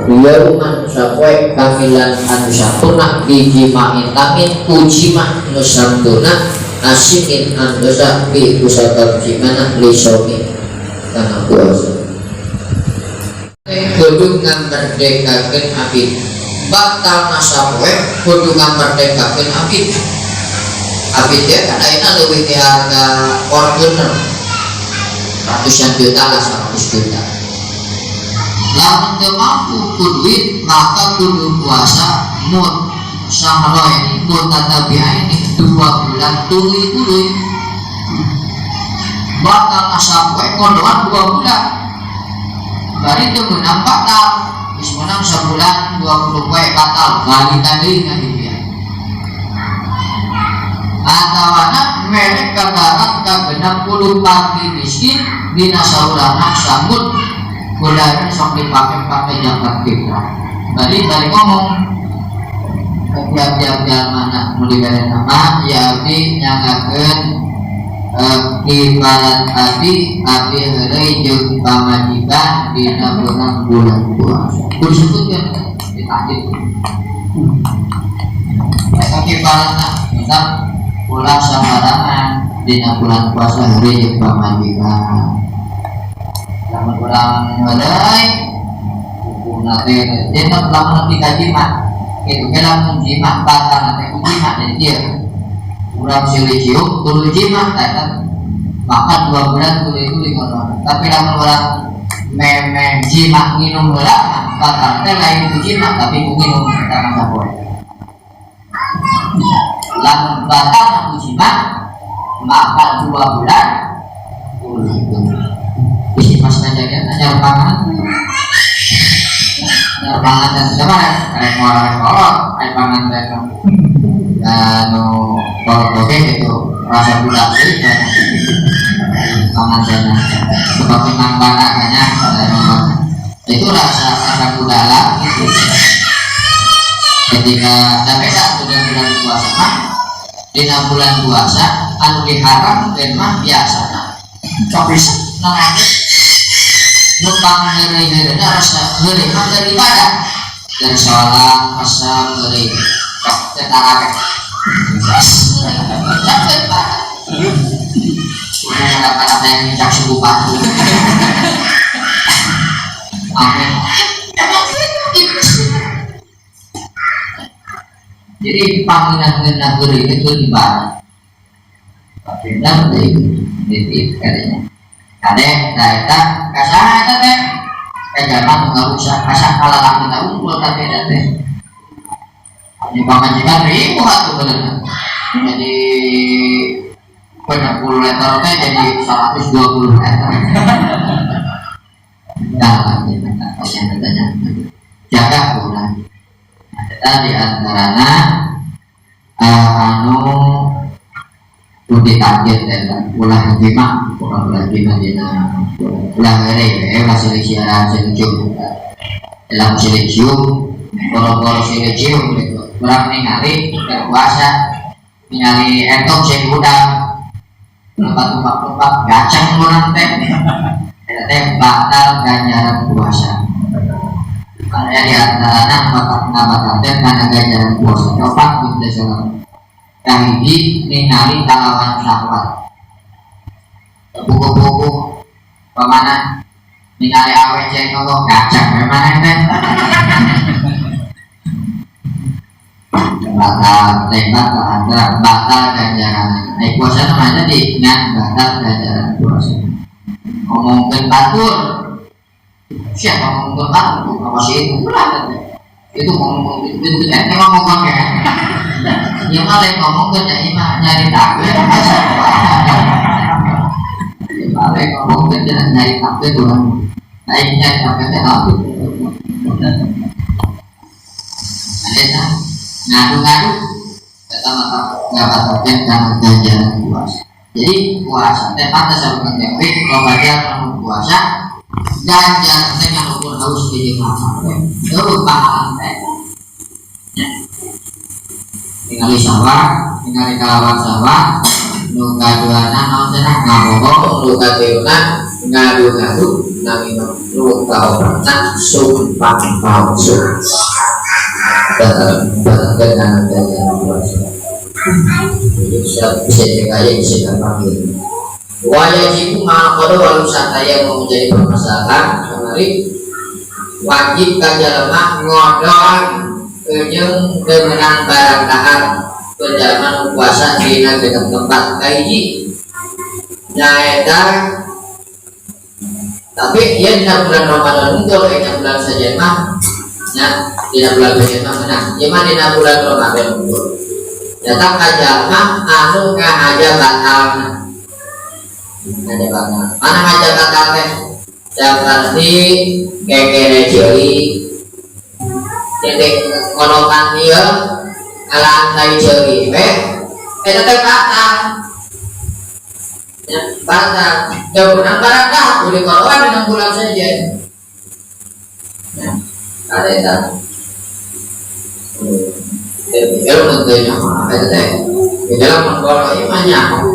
Yauman sapoe kamilan anu sampurna bijima'in tamin ku jima nu sampurna asimin anu dosa bi kusabab jimana lisomi kana puasa. Kudu ngamerdekakeun abid, batal sapoe kudu ngamerdekakeun abid. Abid ya kan ayeuna leuwih ti harga Fortuner ratusan juta lah, 100 juta. Lamun teu mampu ku duit, maka kudu puasa mut sahroini mutatabi'aini, 2 bulan tuluy-tuluy. Batal sapoe kodoan 2 bulan, bari teu meunang batal, geus meunang sabulan 20 poe batal, balikan deui ka dieu ya. Atawana mere kagaran ka 60 fakir miskin dina saurangna samud kudaren sok dipake-pake zakat fitrah. Balik balik ngomong ke tiap-tiap jalma nu dibere nama ya, abdi nyanggakeun kifarat abdi, abdi heureuy jeung pamajikan dina bulan bulan puasa. Kudu disebutkeun di takjil eta kifaratna, tentang ulah sembarangan dina bulan puasa heureuy jeung pamajikan. Lamun urang heureuy, hukumna teh dina lamun nepi ka jima kitu ge, lamun jima batal teh ku jima. Jadi kieu, urang silih cium tuluy jima, tah eta maka 2 bulan tuluy-tuluy kono. Tapi lamun urang meme jima nginum heula, batal teh lain ku jima tapi ku nginum, eta mah sapoe. Lamun batal ku jima maka 2 bulan tuluy-tuluy. Isi pas kejadian anyar pangan, anyar pangan dan siapa rek ngorek kolot air pangan teh anu kolot oge gitu, rasa budak deui kan pangan teh sebab memang banyak itu rasa rasa budala gitu. Ketika sampai saat bulan bulan puasa mah, dina bulan puasa anu diharamkeun mah biasa sok bisa nangis nu pangheureuy-heureuy, rasa heureuy mah dari ibadah, dari sholat rasa heureuy sok teu taraweh sampai ibadah. Kadang-kadang yang nincak suku batu. Amin. Emang gitu. Jadi panggilan heureuy itu ibadah. Tapi benar itu kayaknya. Kade, nah eta kasaha eta teh? Ka zaman nu ngarusak, asa kalalaki kita unggul tapi eta teh. Di pamajikan ribu atuh bener. Jadi 60 liter teh jadi 120 liter. Nah, gitu, tanya jaga kurang. Eta di antarana anu kudu target eta ulah jima, ulah ulah jima dina ulah heureuy ulah silih siaran silih cium, dalam silih cium, boro-boro silih cium gitu. Urang ningali puasa ningali entok sing hudang tumpak-tumpak gacang urang teh, eta teh batal ganjaran puasa. Karena di antarana ngabatalkeun kana ganjaran puasa opat gitu. Salah kahiji, ningali kalawan syahwat, buku-buku pemana ningali awe cek ngomong gacang mana teh batal tembak antara batal ganjaran. Nah, puasa namanya di ngan batal ganjaran puasa. Ngomongkeun batur, siapa ngomongkeun batur? Apa sih itu ulah itu ngomong itu itu ngomong ya ya mah lain ngomongkeun ya, mah nyari takbir ya mah lain ngomongkeun ya, nyari takbir tuh lain nyari takbir teh apa ada ngadu-ngadu kata mata nggak batalkan karena ganjaran puasa. Jadi puasa teh pantas sama teh kalau baca anu puasa ganjaran teh yang ukur haus di lapar terus pahala teh ningali sawah, ningali kalawan sawah. Nu kaduana naon cenah? Ngabohong. Nu katiluna ngadu-ngadu. Nanging nu kaopatna sumpah palsu. Dengan adanya puasa bisa bisa dikaya bisa dipanggil. Wajibu ma'al walau yang mau menjadi permasalahan kemarin wajib ka jalma ngodon jeung teu meunang barang dahar ka jalma nu puasa dina genep tempat. Kahiji nyaeta, tapi ieu dina bulan Ramadan unggul, dina bulan saja mah nya, dina bulan saja mah menang, ieu mah dina bulan Ramadan unggul. Nyata ka jalma anu ngahaja batalna, ngahaja batal. Mana ngahaja batal teh? Seperti kekere ceuli, jadi konokan ieu ngalaan tai ceuli we, eta teh batal ya, batal teu meunang barang dah beli konokan dina bulan saja ya, ada eta. Kalau mun teu nyaho eta teh di dalam mengkono ieu mah nyaho.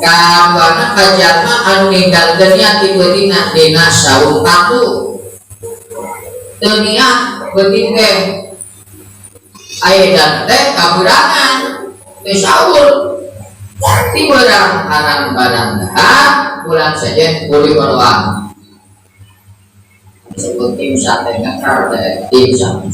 Kaduana ka jalma anu ninggalkeun niat ti beutingna dina saum tatu. Teu niat beuting teh, aya teh kaberangan teh sahur ti beurang haram barang dahar bulan saja boleh berdoa sebut tim sate ngakar teh tim sate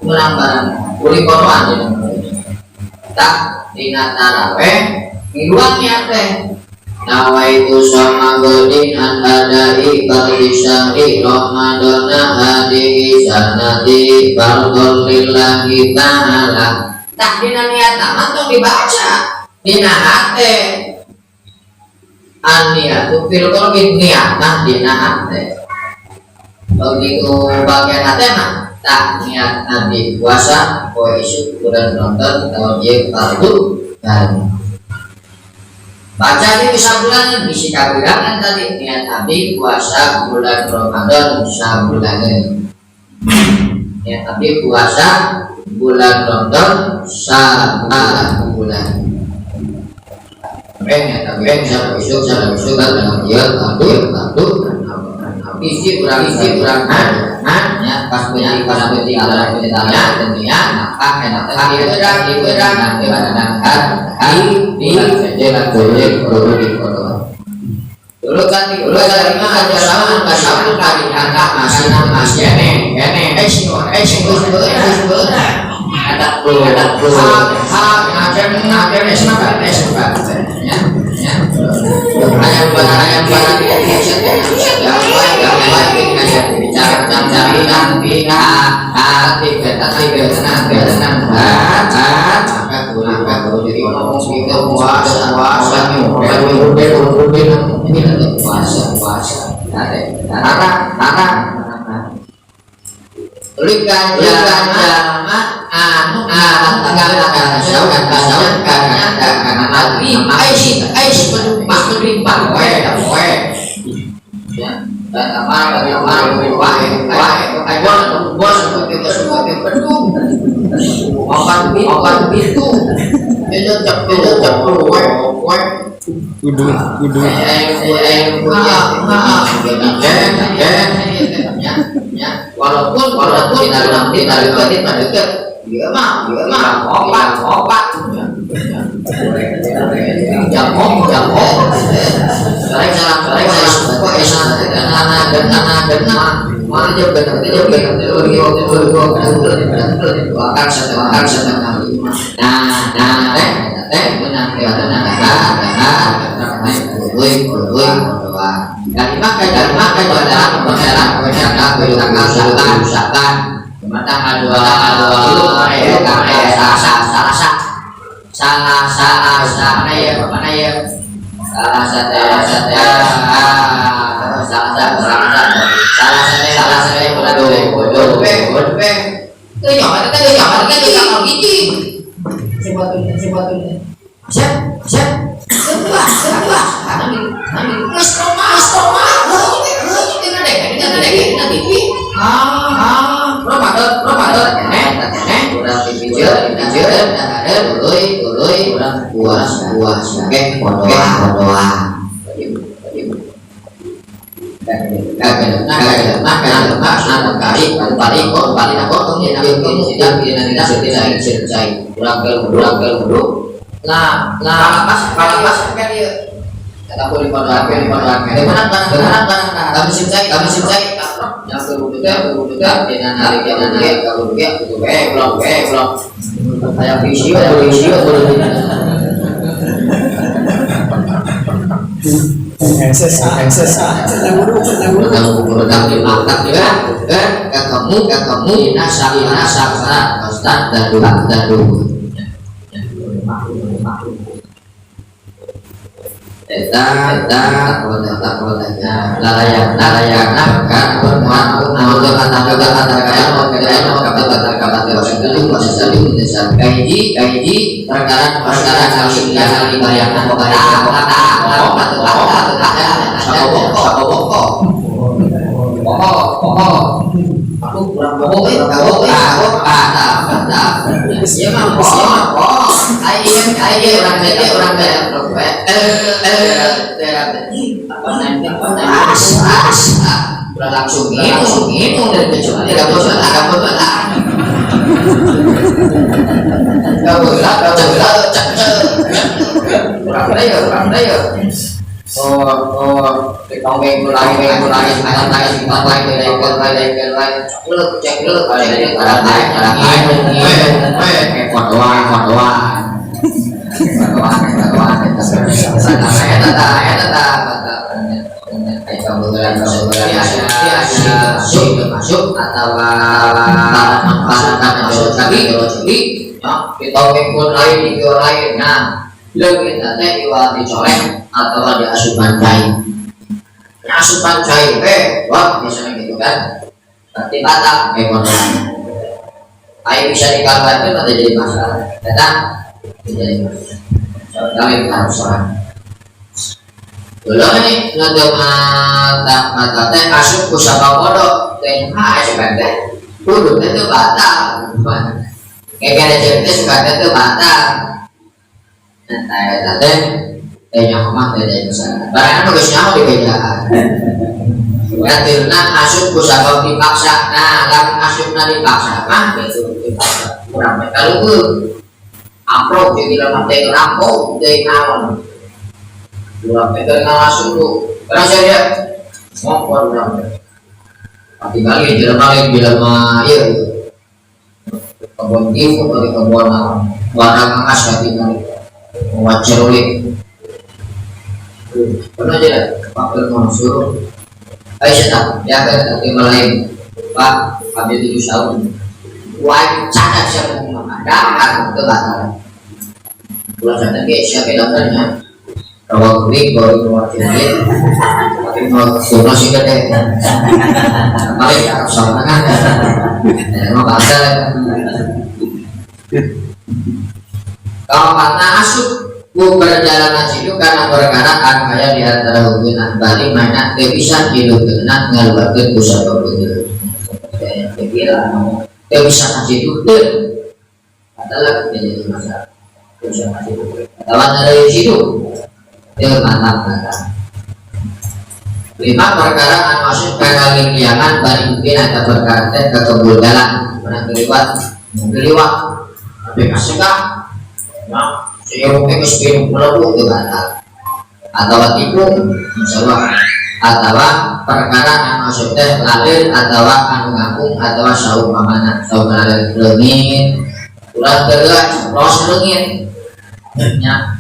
menang barang boleh berdoa dina tak dina taraweh ngiluan niat teh nawaitu shauma ghadin an adai fardhi syahri ramadana hadhihi sanati fardhon lillahi ta'ala. Tak dina niat mah tong dibaca, dina hate. An niatu fil qalbi, niat mah dina hate. Begitu bagian hate mah tak niat nanti puasa poe isuk bulan nonton tahun ieu fardu dan baca ini bisa bulan bisa kabilangan tadi niat abdi puasa bulan Ramadan sabulaneun, niat abdi puasa bulan Ramadan sabulan, niat abdi bisa isuk sampai isuk kan dalam ieu fardu fardu isi kurang isi kurang ya pas punya pas punya ala punya dan niat apa enak tadi udah itu udah nanti di di jalan boleh perlu di dulu kan dulu ada lima ada sama sama kali anak masih masih ene ene eh eh ada ada ha ha ngajar ngajar es makan ya ya ayam buat ayam buat yang baik bicara cari nanti hati tiga tenang tenang maka boleh jadi ngomong gitu puasa puasa ini puasa puasa ada ada Likan jalma anu ya itu Kudu, kudu. Walaupun walaupun tidak tidak dekat dekat dia mah opat opat jam jam salam salam kok enak enak enak mana jam benar jam benar akan setengah lima. Nah nah teh teh menang ya tenang nah boleh boleh dari makan pada pengeran pengeran pengeran usahakan tanggal dua dua salah salah salah salah mana ya mana ya salah satu salah salah salah salah salah salah bodoh bodoh bodoh cái nhỏ cái gì siap siap sebuah sebuah Ramadan Ramadan puasa puasa oke doa doa. Nah, pas kan dia kata pun di pondok kami simcai yang kedua dengan hari belum kayak visio ketemu langsung minum dari kecuali tidak boleh masuk atau lain. Nah, dicolek atau ada asupan cair. Asupan cair, wah biasanya gitu kan. Berarti batal ekonomi. Air bisa dikabarkan atau jadi masalah. Datang jadi masalah. Kali harus sholat. Dulu nih ngadem mata teh asup ku sabab bodoh teh asupan teh kudu teh teu batal. Kayak ada teh suka teh teu batal. Nah, eta teh teh nyaho mah teh jadi masalah. Barang geus nyaho di bejaan. Katirna asup ku sabab dipaksa. Nah, lamun asupna dipaksa mah gitu dipaksa. Kurang teh kaluhur. Amplop jadi lemah teh rampok teh naon. Dua meter langsung tuh, karena saya lihat ngompor berapa? Pagi kali jelema jelema iya kebun gifu bagi kebun warna emas lagi kali, wajar ulit. Pernah aja Pak mau suruh, ayo saya ya kan nanti malain Pak ambil 7 tahun, wah cacat siapa mau makan, dah kebakaran. Pulang sana dia siapa dokternya? Kalau beli baru keluar jadi, tapi mau suruh sih gede, paling harus sama kan, emang batal. Kalau karena asup ku perjalanan situ karena perkara anu aya di antara hubungan bali mana teu bisa dilukeuna ngaluarkeun ku sabab beungeut. Kira teu bisa ka situ teu. Adalah jadi masalah. Teu bisa ka situ. Lawan dari situ teu mantap-mantap. 5 perkara anu asup kana lingkiangan bari mungkin ada perkara teh kakebulgalan pernah keliwat tapi kasih nah saya mungkin geus minum melebu teu batal atawa tipu insyaallah atawa perkara anu asup teh lalir atawa anu ngapung atawa saumpamana saumpamana leungit ulah geus los leungit nya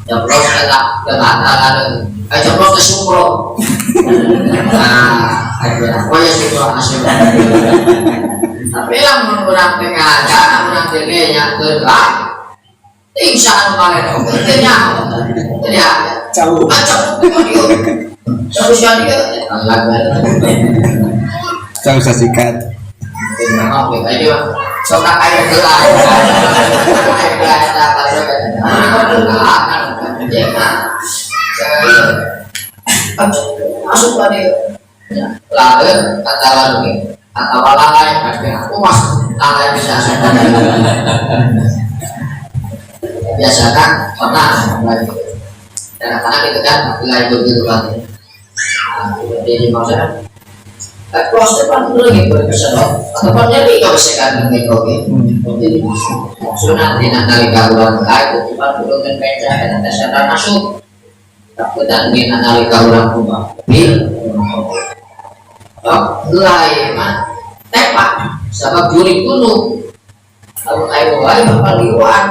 ceplos eta teu batal anu ceplos teh sukro nah aja oh ya sukro asup tapi lamun urang teh ngajar urang teh nya teu insya Allah kemarin teu nyaho teu nyaho jauh jauh sekali jauh sasikat sok air gelas air gelas masuk tadi lalu atau atau lalai aku masuk lalai bisa biasa kan pernah dan anak itu kan mulai begitu kan jadi maksudnya Terus depan lagi berkesan, atau nyeri kalau sekarang gitu, oke. Jadi sunat dina nalika urang aku cepat dengan penca dan dasar masuk. Takutan dina nalika urang kubah. Bil, oh, lain mah tepak sabab jurig tunu. Kalau ayo wae bakal liwan.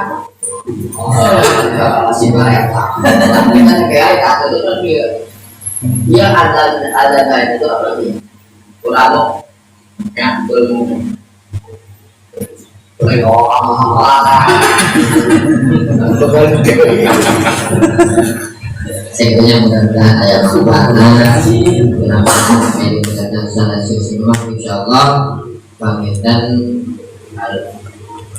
Oh, si mereka. Kan kayak itu kan dia. Dia ada itu apa lagi? Kurang ya, belum. Saya mudah-mudahan ada manfaatnya. Insyaallah panginten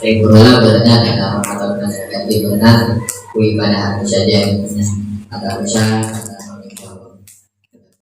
reguler berarti ada atau ganti benar ibadah saja atau bisa.